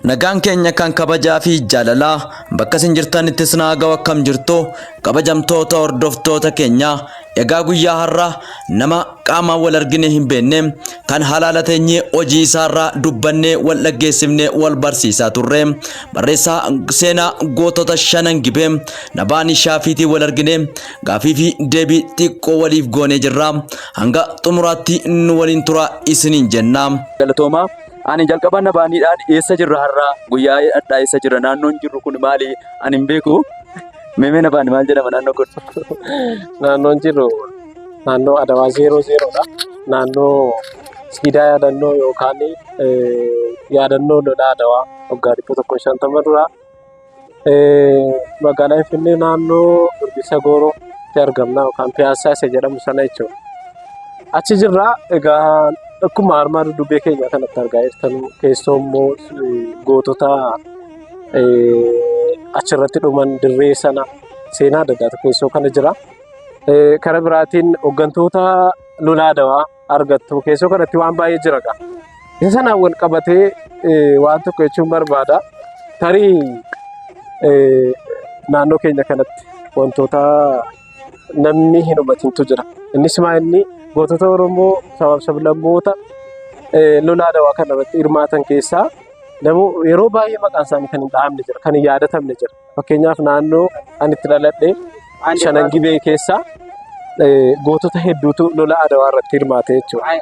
Nagaan keenya kan kabajaa fi jaalalaa bakka isin jirtanitti isin haa ga'u. Akkam jirtu, kabajamtoota hordoftoota keenya? Egaa guyyaa har'a nama qaamaan wal argine hin beekne kan halaala teenyee hojii isaarraa dubbannee wal dhaggeessifnee wal barsiisaa turre, barreessaa seenaa gootota Shanan Gibee Nabaanii Shaafiitii wal argine gaafii fi deebii xiqqoo waliif goonee jirra. Hanga xumuraatti nu waliin tura isiniin jenna. Galatoomaa. Ani jalqaba Nabaaniidhaan, eessa jirra har'a? Guyyaa hadhaa eessa jirra? Naannoon jirru kun maali? Ani hin beeku. Meemee Nabaani, maal jedhama naannoo kun? Naannoon jirru naannoo Adawaa 00dha. Naannoo siidaa yaadannoo yookaan yaadannoo lola Adawaa waggaa 150 dura magaalaa Finfinnee naannoo Birbisa Goorootti argamna, yookaan Piyaassaa isa jedhamu sana jechuudha. Achi jirra. Egaa akkuma armaan duddubbee keenya kanatti argaa jirtan, keessoo immoo gootota achirratti dhuman, dirree sana, seenaa adda addaatu keessoo kana jira. Karaa biraatiin hooggantoota lola Adawaa argattu. Keessoo kanatti waan baay'ee jira gaa. Isa sanaan wal qabatee waan tokko jechuun barbaada. Tarii naannoo keenya kanatti wantoota namni hin hubatintu jira. Innis maa inni gootota Oromoo sabaaf sablammoota lola Adawaa kana irratti hirmaatan keessaa yeroo baay'ee maqaan isaanii kan hin dhahamne jira, kan hin yaadatamne jira. Fakkeenyaaf, naannoo ani itti dhaladhe Shanan Gibee keessaa gootota hedduutu lola Adawaa irratti hirmaate jechuudha.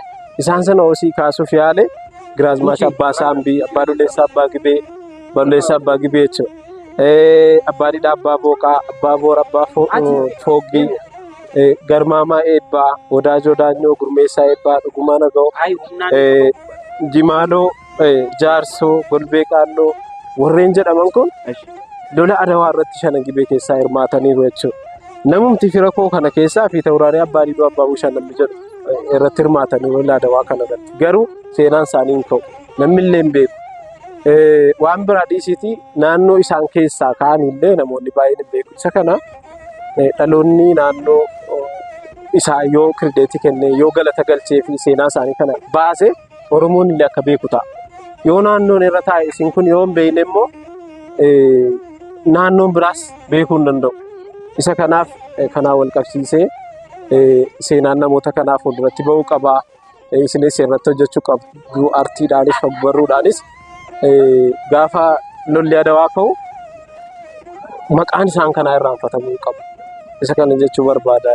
Isaan sana osii kaasuuf yaale, Giraazmaash Abbaa Saambii, Abbaa Duleessaa Abbaa Gibee, Balleessaa Abbaa Gibee jechuudha. Abbaa Didhaa Abbaa Booqaa, Abbaa Boora Abbaa Fooggii, Garmaamaa Eebbaa, Wadaajoo Daanyoo, Gurmeessaa Eebbaa, Dhugumaa Naga'oo, Jimaaloo Jaarsoo, Golbee Qaalloo warreen jedhaman kun lola Adawaa irratti Shanan Gibee keessaa hirmaataniiru jechuudha. Namumti fira koo kana keessaa fi Tawuraarii Abbaa Diduu Abbaa Bushaan namni jedhu irratti hirmaatanii lola Adawaa kana irratti. Garuu seenaan isaanii hin ka'u. Namni illee hin beeku. Waan biraa dhiisiitii naannoo isaan keessaa ka'an illee namoonni baay'een hin beeku. Isa kana dhaloonni naannoo isaa yoo credit kennee, yoo galata galchee fi seenaa isaanii kana baase, Oromoon illee akka beeku ta'a. Yoo naannoon irra taa'e isin kun yoo hin beekne immoo naannoon biraas beekuu hin danda'u. Isa kanaaf kanaan wal qabsiisee seenaan namoota kanaa fuulduratti ba'uu qaba. Isinis irratti hojjechuu qabdu, artiidhaanis ogbarruudhaanis. Gaafa lolli Adawaa ka'u maqaan isaan kanaa irraanfatamuu qabu. Isa kana jechuu barbaada.